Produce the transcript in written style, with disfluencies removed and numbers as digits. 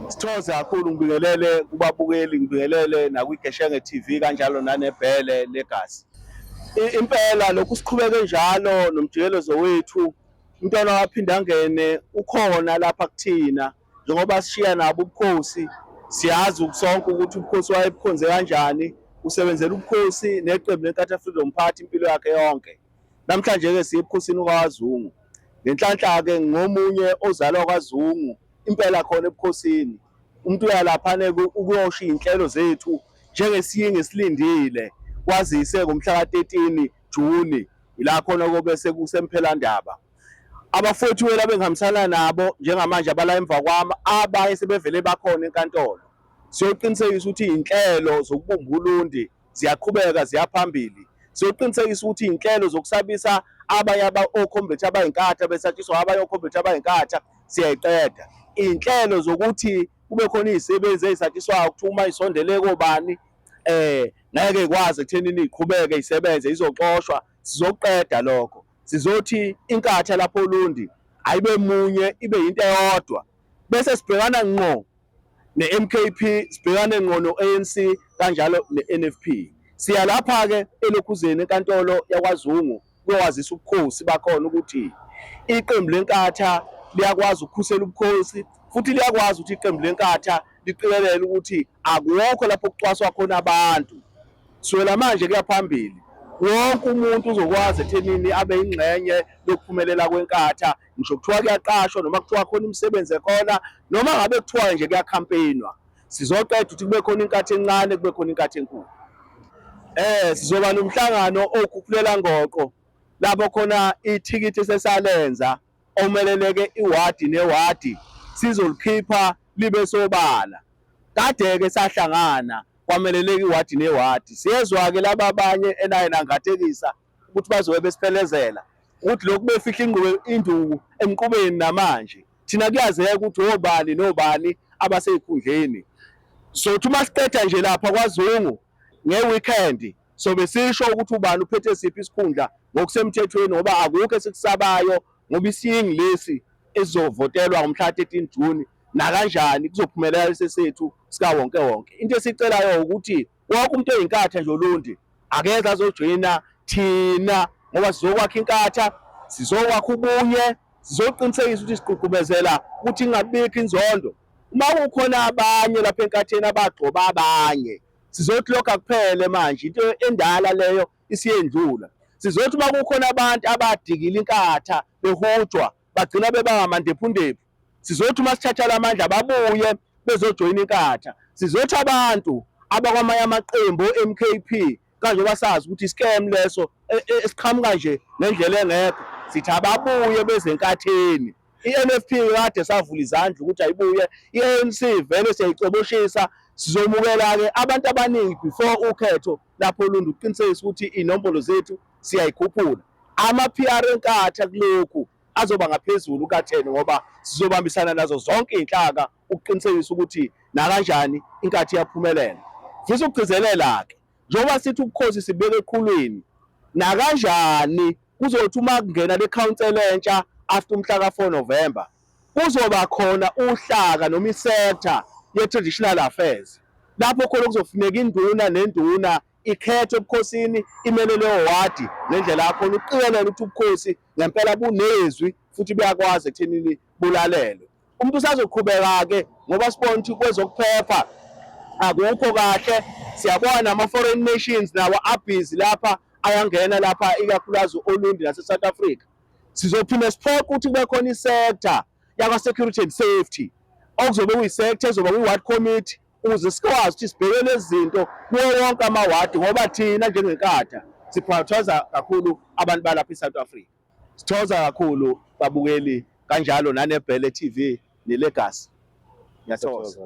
Sithokoze kakhulu, ngibingelele kubabukeli, ngibingelele nakwiGeshenge TV kanjalo naneBhele Legacy. Impela lokhu siqhubeke njalo nomjikelezo wethu, umntwana waphinda angene ukhona lapha kuthina njengoba sishiya nabo ubukhosi. Siyazi sonke ukuthi ubukhosi wayebukhonze kanjani, usebenzela ubukhosi neqembu leNkatha Freedom Party impilo yakhe yonke. Namhlanje-ke siye ebukhosini kwaZungu. Ngenhlanhla-ke ngomunye ozalwa kwaZungu impela khona ebukhosini. Umuntu uyalaphana-ke ukuyosho iy'nhlelo zethu njengesiyingi esilindile, kwazise ngomhla ka-13 Juni ila khona kobe sekusempelandaba. Abafowethu wela bengihambisana nabo njengamanje abala emva kwami, abanye sebevele bakhona enkantolo. Siyoqinisekisa ukuthi iy'nhlelo zokubumba Ulundi ziyaqhubeka ziyaphambili. Siyoqinisekisa ukuthi iy'nhlelo zokusabisa abanye okhombethi abayinkatha besatshiswa abanye okhombethi abayinkatha siyayiqeda. Iy'nhlelo zokuthi kube khona iy'sebenzi ey'satshiswayo ukuthi uma isondele kobani ngeke ikwazi ekuthenini iqhubeke isebenze, izoxoshwa, sizoqeda lokho. Sizothi inkatha lapho Olundi ayibe munye, ibe yinto eyodwa, bese sibhekana ngqo ne-MKP, sibhekane ngqo no-ANC kanjalo ne-NFP. Siya lapha-ke elokhuzeni enkantolo yakwaZungu kuyowazisa ubukhosi bakhona ukuthi iqembu leNkatha liyakwazi ukukhusela ubukhosi futhi liyakwazi ukuthi iqembu leNkatha liqikelele ukuthi akuwokho lapho kucwaswa khona abantu. Kusukela manje kuya phambili wonke umuntu uzokwazi ekuthenini abe yingxenye yokuphumelela kweNkatha, ngisho kuthiwa kuyaqashwa noma kuthiwa khona imisebenzi ekhona noma ngabe kuthiwa nje kuyakhampeyinwa. Sizoqeda ukuthi kube khona inkathi encane, kube khona inkathi enkulu. Sizoba nomhlangano okhuphulela ngoqo lapho khona ithikithi sesalenza omeleleke iwadi newadi sizolikhipha libe sobala. Kade-ke sahlangana kwameleleka iwadi newadi. Siyezwa-ke laba abanye enaye nangathekisa ukuthi bazobe besiphelezela ukuthi lokhu befihla ingqube induku emqubeni namanje. Thina kuyazeka ukuthi obani nobani abasey'khundleni. Sothi uma siqeda nje lapha kwaZungu nge-weekend sobe sisho ukuthi ubani uphethe siphi isikhundla ngokusemthethweni, ngoba akukho esikusabayo, ngoba isiyingi lesi esizovotelwa ngomhla 13 Juni nakanjani kuzophumelela lesethu sikawonke wonke. Into esicelayo ukuthi wonke umuntu oyinkatha nje Olundi akeze azojoyina thina, ngoba sizokwakha inkatha, sizokwakha ubunye, sizoqinisekisa ukuthi sigqugqumezela ukuthi ingabikho inzondo. Uma kukhona abanye lapha enkatheni abagxoba abanye, sizothi lokho akuphele manje, into endala leyo isiyendlula. Sizothi uma kukhona abantu abadikile inkatha behujwa bagcina beba ngamandephundephu, sizothi uma sithatha lamandla babuye bezojoyina inkatha. Sizothi abantu abakwamanye amaqembu o-MKP, kanjengoba sazi ukuthi iscam leso esiqhamuka nje ngendlela engekho, sithi ababuye beze enkatheni. I-NFP kade savula izandla ukuthi ayibuye, i-ANC vele siyayicoboshisa. Sizomukela-ke abantu abaningi before ukhetho lapho Olundi ukuqinisekisa ukuthi iy'nombolo zethu siyayikhuphula. Ama-PR enkatha kulokhu azoba ngaphezulu ka-10 ngoba sizobambisana nazo zonke iy'nhlaka ukuqinisekisa ukuthi nakanjani inkathi iyaphumelela. Ngifisa ukugcizelela-ke njengoba sithi ubukhosi sibeke eqhulwini, nakanjani kuzothi uma kungena le council entsha after umhla ka-4 November kuzoba khona uhlaka noma isector ye-traditional affairs lapho khona kuzofuneka induna nenduna ikhethe ebukhosini imele leyo wadi ngendlela yakhona ukuqikelela ukuthi ubukhosi ngempela bunezwi futhi buyakwazi ekuthenini bulalelwe. Umuntu usazoqhubeka-ke ngoba sibona ukuthi kwezokuphepha akukho kahle, siyabona nama-foreign nations nawo abhizi lapha ayangena lapha ikakhulukazi Olundi nase-South Africa. Sizophinde siphoqe ukuthi kube khona isector yakwa-security and safety okuzobe kuyisector ezoba kwi-ward committee ukuze sikwazi ukuthi sibheke lezi zinto kuwo wonke amawadi, ngoba thina njengenkatha siprioritize kakhulu abantu balapha e-South Africa. Sithokoza kakhulu babukeli kanjalo naneBhele TV neLegacy. Ngiyathokoza.